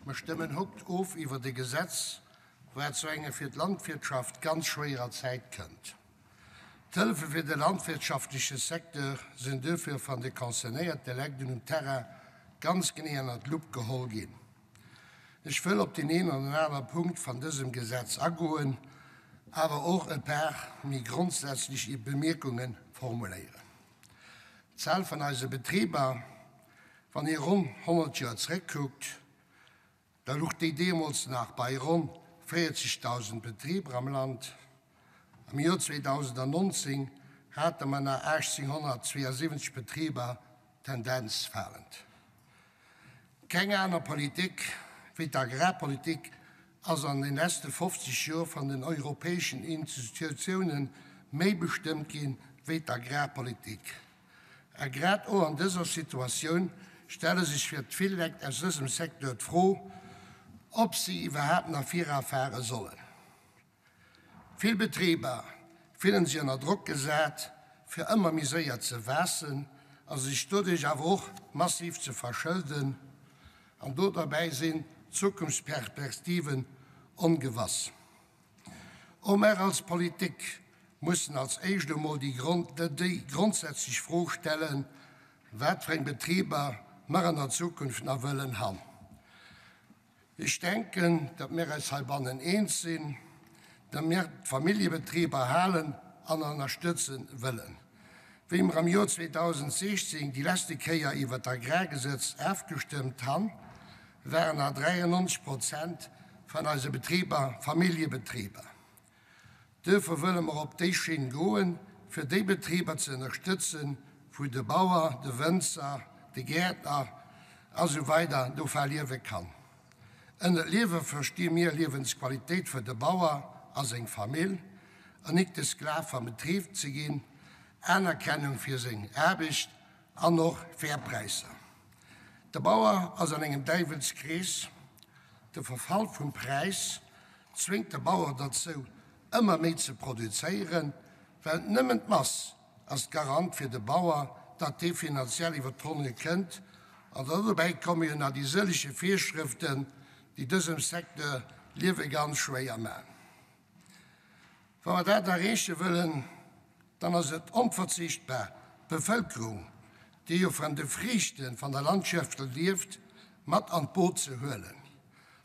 Mer stëmmen hokt of iwwert e Gesetz, wat zu enger fir d'Landwirtschaft ganz schwéierer Zäit kënnt. D'Hëllefe fir de landwirtschaftleche Secteur sinn duerfir van de concernéierte Legden um Terrain ganz genee ënnert d'Lupp geholl ginn. Ech wëll op deen een an den anere Punkt van dësem Gesetz agoen, awer och e paar méi grondsätzlech Bemierkunge formuléieren. D'Zahl van eise Betriber, wann ee ronn 100 Joer zréckkuckt, Da luch déi deemools nach bei ronn 40.000 Betriber am Land. Am Joer 2019 hate mer nach 1.872 Betriber, Tendenz falend. Keng aner Politik wéi d'Agrarpolitik ass an den leschte 50 Joer van den europäeschen Institutiounen méi bestëmmt ginn wéi d'Agrarpolitik. A grad och an dëser Situatioun stelle sech fir d'vill Lekt aus dësem Secteur d'Fro, ob si iwwerhaapt nach virafare sollen. Vill Betriber fillen sech ënner Drock gesat, fir ëmmer méi séier ze waassen a sech doduerch awer och massiv ze verschëlden. An do derbäi sinn d'Zukunftsperspektiven ongewass. Och mär als Politik mussen als éischt emol déi grondsätzlech Fro stellen, wat fir eng Betriber mer an der Zukunft nach wëllen han. Ech denken, datt mir eis heibannen eens sinn, datt mir d'Familljebetriber halen an ënnerstëtzen wëllen. Wéi mer am Joer 2016 déi leschte Kéier iwwer d'Agrargesetz afgestëmmt han, waren nach 93 Prozent van eise Betriber Familljebetriber. Duerfir wëlle mer op déi Schinn goen, fir déi Betriber ze ënnerstëtzen, wou de Bauer, de Wënzer, de Gäertner a sou weider dovu liewe kann. Ënnert Liewe versti mir Liewensqualitéit fir de Bauer a seng Famill, an nik de Sklav vam Betrib ze ginn, Anerkennung fir seng Aarbecht an och fair Präisser. De Bauer ass an engem Däiwelskrees. De Verfall vum Präis zwéngt de Bauer derzou, ëmmer méi ze produzéieren, well nëmmen d'Mass ass d'Garant fir de Bauer, datt dee finanziell iwwer d'Ronne kënnt. An dobäi komme jo nach déi sëllege Virschrëften, déi dësem Secteur d'Liewe ganz schwéier man. Wa mer dat erreeche wëllen, dann ass et onverzichtbar, d'Bevëlkerung, déi jo van de Friichte van der Landschaft lieft, mat an d'Boot ze huelen.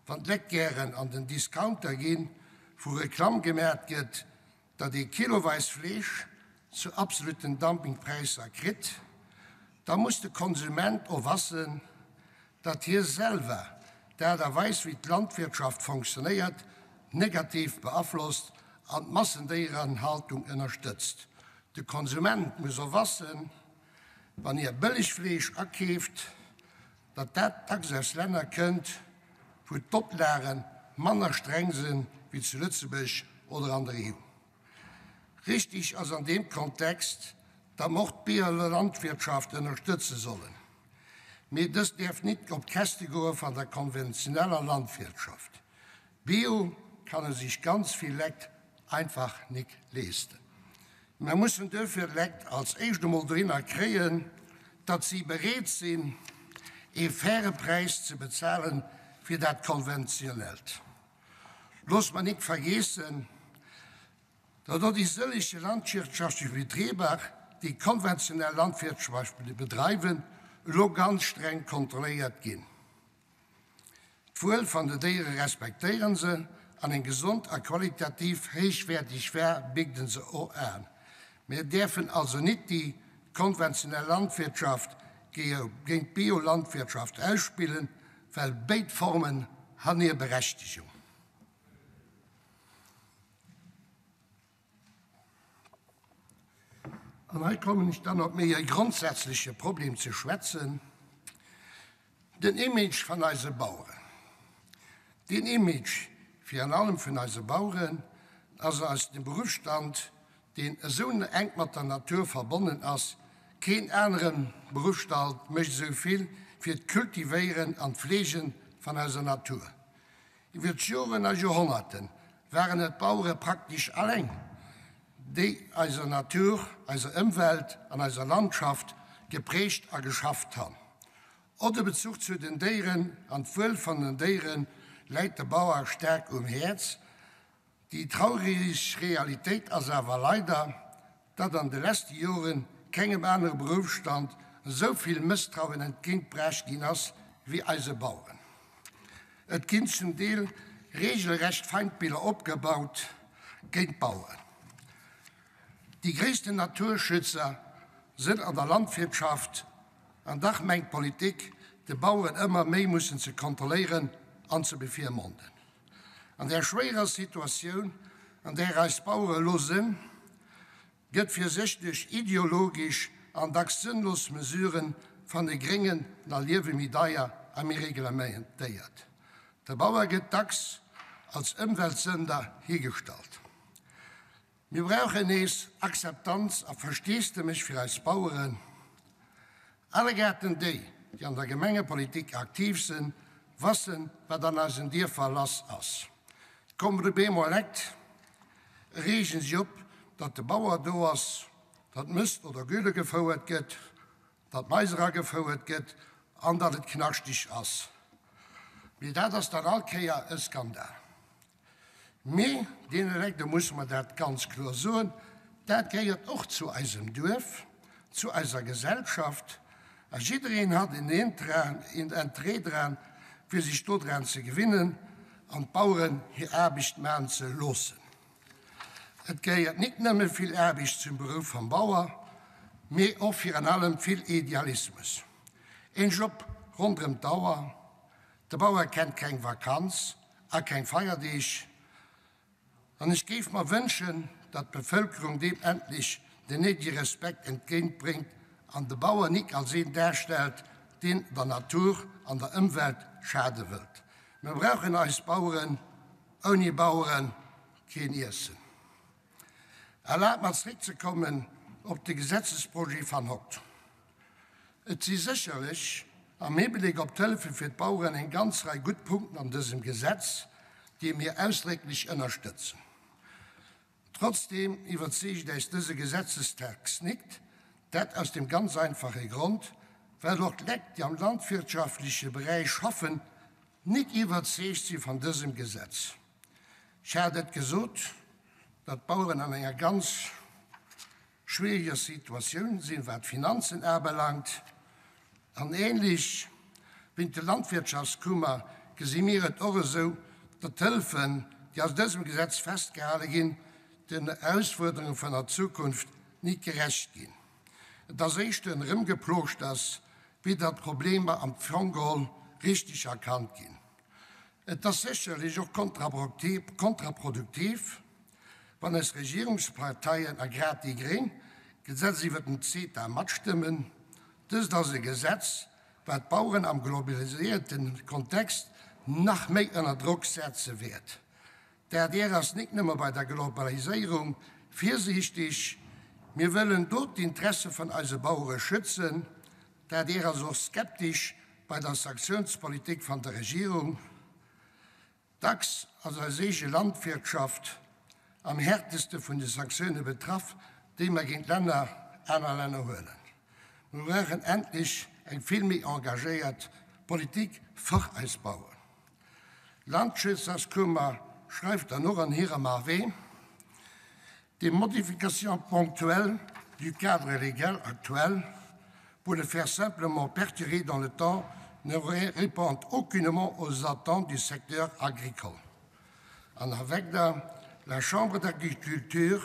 Wann d'Lekt gären an den Discounter ginn, wou Reklamm gemaacht gëtt, datt ee kiloweis Fleesch zu absoluten Dumpingpräisser kritt, da muss de Konsument och wassen, datt hie selwer d'Aart a Weis wéi d'Landwirtschaft fonctionnéiert negativ beaflosst an d'Massendéierenhaltung ënnerstëtzt. De Konsument muss och wassen, wann hie bëlleg Fleesch akeeft, datt dat dacks aus Länner kënnt, wou d'Oplage manner streng sinn wéi zu Lëtzebuerg oder an der EU. Richtig ass an deem Kontext, datt mer och d'Biolandwirtschaft ënnerstëtze sollen. Mee dës däerf nit op d'Käschte goe van der konventioneller Landwirtschaft. Bio kann e sich ganz vill Lekt einfach nik leesten. Mer mussen duerfir d'Lekt als éischt emol dohinner kréien, datt si bereet sinn, ee faire Präis ze bezahlen fir dat Konventionellt. Loosst mer nik vergeessen, datt och déi sëlliche landwirtschaftlech Betriber, déi konventionell Landwirtschaft bedreiwen, elo ganz streng kontrolléiert ginn. D'Wuel van de Déiere respektéieren se an eng gesond a qualitativ héichwäertig War bigden se och aan. Mir däerfen also nit déi konventionell Landwirtschaft géint d'Biolandwirtschaft ausspillen, well béid Formen han hir Berechtigung. An hei kommen ech dann op méi e grondsätzleche Problem ze schwätzen, den Image van eise Baueren. Deen Image virun allem vun eise Baueren ass aus dem Beruffsstand, deen esou enk mat der Natur verbonnen ass, keen anere Beruffsstand mécht esou vill fir d'Kultivéieren an d'Fleege van eiser Natur. Iwwer d'Joren a Joerhonnerten waren et d'Bauere praktesch alleng, déi eiser Natur, eiser Ëmwelt an eiser Landschaft geprägt a geschafft han. Och de Bezuch zu den Déieren an d'Wuel van den Déiere läit de Bauer staark um Häerz. Déi traureg Realitéit ass awer leider, datt an de leschte Jore kengem anere Beruffsstand esou vill Mësstrauen entgéintbrecht ginn ass wéi eise Baueren. Et ginn zum Deel regelrecht Feindbiller opgebaut géint d'Baueren. Déi gréissten Naturschützer sënn an der Landwirtschaft, an dach mengt d'Politik, de Baueren ëmmer méi mussen ze kontrolléieren an ze bevirmonden. An där schwéierer Situatioun, an där eis Bauere elo sënn, gëtt fir sech duerch ideologesch an dacks sënnlos Mesuren van de Gréngen na Liewe méi deier a méi reglementéiert. De Bauer gëtt dacks als Ëmweltsënder higestallt. Mir brauchen nees Akzeptanz a Versteesdemech fir eis Baueren. Allegaarten déi, déi an der Gemengepolitik aktiv sënn, wassen, wat an eisen Dierfer lass ass. Kommen op eemol Lekt, reegen si op, datt de Bauer do ass, datt Mëst oder Gülle gefouert gëtt, datt Mais eragefouert gëtt an datt et knaschteg ass. Mee dat ass dann all Kéier e Skandal. Mee deene Lekt, do musse mer dat ganz kloer soen, dat gehéiert och zu eisem Duerf, zu eiser Gesellschaft a jiddereen hat en Interêt dran, fir sech dodran ze gewinnen an d'Baueren hir Aarbecht maachen ze loossen. Et gehéiert nik nëmme vill Aarbecht zum Beruff vum Bauer, mee och virun allem vill Idealismus. Een Job ronderëm d'Auer, De Bauer kennt keng Vakanz a keng Feierdeeg, an ech géif mer wënschen, datt d'Bevëlkerung deem endlech den néidege Respekt entgéint bréngt an de Bauer nik als een darstellt, deen der Natur an der Ëmwelt schade wëllt. Mer brauchen eis Baueren, ouni Bauere keen Iessen. Erlaabt mer zréckzekommen op de Gesetzesprojet van haut. Et si sécherlech am Hibléck op d'Hëllefe fir d'Baueren eng ganz Rei gutt Punkten an dësem Gesetz, déi mir ausdrécklech ënnerstëtzen. Trotzdeem iwwerzeegt äis dëse Gesetzestext nik, dat aus dem ganz einfache Grond, well och d'Lekt, déi am landwirtschaftleche Beräich schaffen, nik iwwerzeegt si van dësem Gesetz. Ech hat et gesot, datt d'Baueren an enger ganz schwieriger Situatioun sinn, wat d'Finanzen abelaangt. An ähnlech wéi de Landwirtschaftskummer gesi mir et och esou, datt d'Hëlfen, déi aus dësem Gesetz festgehale ginn, den Erausfuerderunge vun der Zukunft nit gerecht ginn. Et ass éischter en Erëmgeplooschters, wéi datt d'Problemer am Fong geholl richteg erkannt ginn. Et ass sécherlech och kontraproduktiv, wann eis Regierungsparteien a grad déi gréng d'Gesetz iwwert den CETA matstëmmen. Dëst ass e Gesetz, wat d'Baueren am globaliséierte Kontext nach méi ënner Drock setze wäert. D'adr ass nik nëmme bei der Globaliséierung virsiichteg, mir wëllen do d'Interesse vun eise Bauere schützen. D'adr ass och skeptisch bei der Sanktiounspolitik van der Regierung. Dacks ass eis eege Landwirtschaft am härteste vun de Sanktioune betraff, déi mer géint Länner, aner Länner huelen. Mir brauchen endlech eng vill méi engagéiert Politik fir eis Bauern. D'Landwirtschaftskummer schreift dann och an hirem Avis, Des modifications ponctuelles du cadre légal actuel pour le faire simplement perdurer dans le temps ne répondent aucunement aux attentes du secteur agricole. En avec la Chambre d'agriculture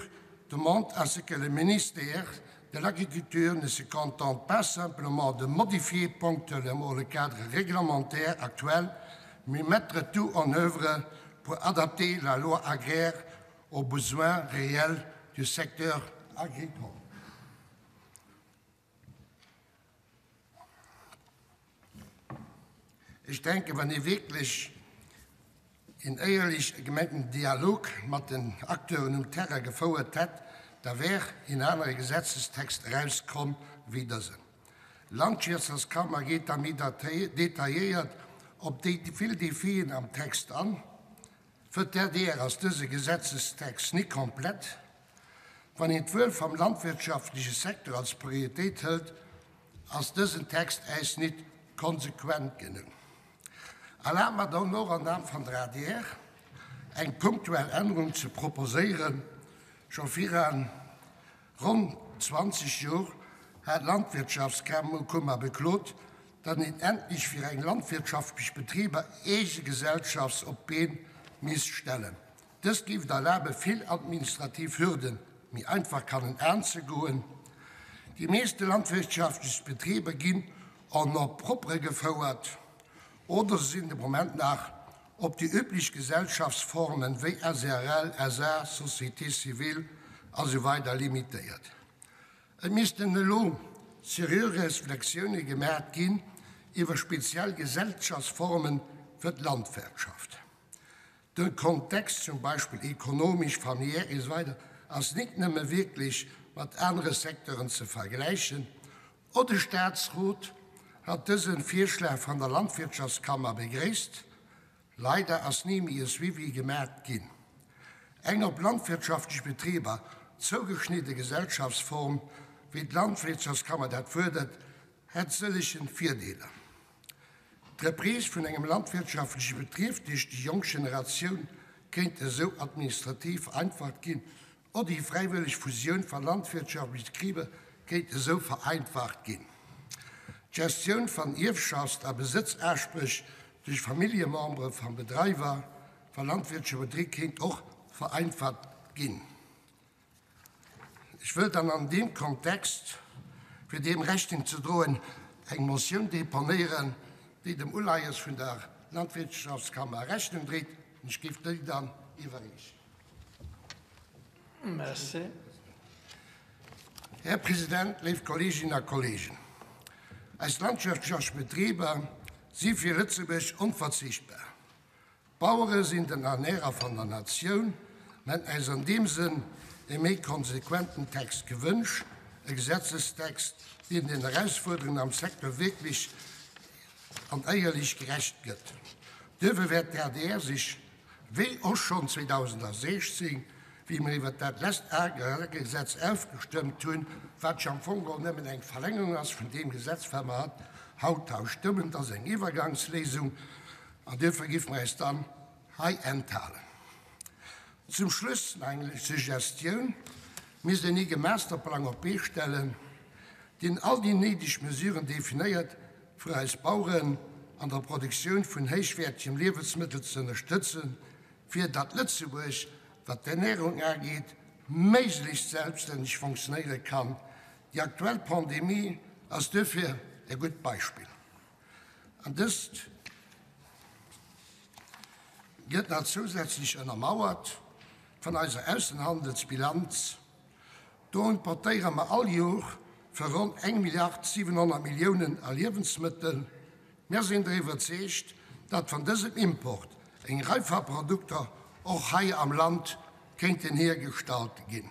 demande à ce que le ministère de l'Agriculture ne se contente pas simplement de modifier ponctuellement le cadre réglementaire actuel, mais mettre tout en œuvre pour adapter la loi agraire aux besoins réels du secteur agricole. Ech denken, wann ee wierklech een éierlech gemengten Dialog mat den Acteuren um Terrain gefouert hätt, da wär een anere Gesetzestext erauskomm wéi dësen. D'Landwirtschaftskammer geet da méi detailléiert op déi vill Defien am Text an. Fir d'ADR ass dëse Gesetzestext nik komplett. Wann een d'Wuel vam landwirtschaftleche Secteur als Prioritéit hëlt, ass dësen Text äis nit. konsequent genuch. Erlaabt mer dann och am Naam van der adr eng punktuell Ännerung ze proposéieren. Scho viran ronn 20 Jor hat d'Landwirtschaftskummer beklot, datt een endlech fir eng landwirtschaftlech Betriber eege Gesellschafts op d'Been misst stellen. Dëst géif et erlabe vill administrativ Hürden méi einfach kannen aanzegoen. Déi meeschte landwirtschaftlech Betriber ginn en nom propre gefouert oder se sinn de Moment nach op déi üblech Gesellschaftsformen wéi SRL, SA, Société civile a sou weider limitéiert. Et missten elo seriö Reflexioune gemaacht ginn iwwer speziell Gesellschaftsformen fir d'Landwirtschaft. De Kontext, zum Beispill ekonomesch, familiär et weider, ass nik nëmme wierklech mat anere Secteuren ze vergläichen. Och de Staatsrot hat dëse Virschlag van der Landwirtschaftskammer begréisst. Leider ass ni méi e Suivi gemaacht ginn. Eng op landwirtschaftlech Betriber zougeschnidde Gesellschaftsform, wéi d'Landwirtschaftskammer dat fuerdert, hätt sëllegen Virdeeler. D'Reprise vun engem landwirtschaftleche Betrib duerch déi jonk Generatioun kéint esou administrativ vereinfacht ginn, och déi fräiwëlleg Fusioun van landwirtschaftleche Betriber kéint esou vereinfacht ginn. D'Gestioun van Ierfschafts a Besëtzaspréch duerch Familljemembere van Bedreiwer van landwirtschaftleche Betrib kéint och vereinfacht ginn. Ech wëll dann an deem Kontext, fir deem Rechnung ze droen, eng Motioun deponéieren, déi dem Uleies vun der Landwirtschaftskammer Rechnung dréit, an ech géif déi dann iwwerreechen. Merci. Här President, léif Kolleeginnen a Kolleegen, eis landwirtschaftlech Betriber si fir Lëtzebuerg onverzichtbar. D'Bauere sinn den Ernährer van der Natioun. Mir hätten äis an deem Sënn e méi konsequenten Text gewënscht, e Gesetzestext, deen den Erausfuerderungen am Secteur wierklech an éierlech gerecht gëtt. Duerfir wäert d'ADR sech, wéi och schonn 2016, wéi mir iwwert dat lescht Agrargesetz ofgestëmmt hunn, wat jo am Fong geholl nëmmen eng Verlängerung ass vun deem Gesetz, wat mer haut hei stëmmen, dat ass eng Iwwergangsléisung, An duerfir géife mer äis dann hei enthalen. Zum Schluss nach eng Suggestioun, Misst een eege Masterplang op d'Bee stellen, deen all déi néideg Mesuren definéiert, fir eis Baueren an der Produktioun vun héichwäertegem Liewensmëttel ze ënnerstëtzen, fir datt Lëtzebuerg, wat d'Ernährung ageet, méiglechst selbststänneg fonctionnéiere kann. Déi aktuell Pandemie ass duerfir e gutt Beispill. An dëst gëtt nach zousätzlech ënnermauert vun eiser Aussenhandelsbilanz. Do importéiere mer all Jor fir ronn eng Milliard 700 Milliounen a Liewensmëttel. Mir sinn der iwwerzeegt, datt van dësem Import eng Rei va Produkter och hei am Land kéinten hiergestallt ginn.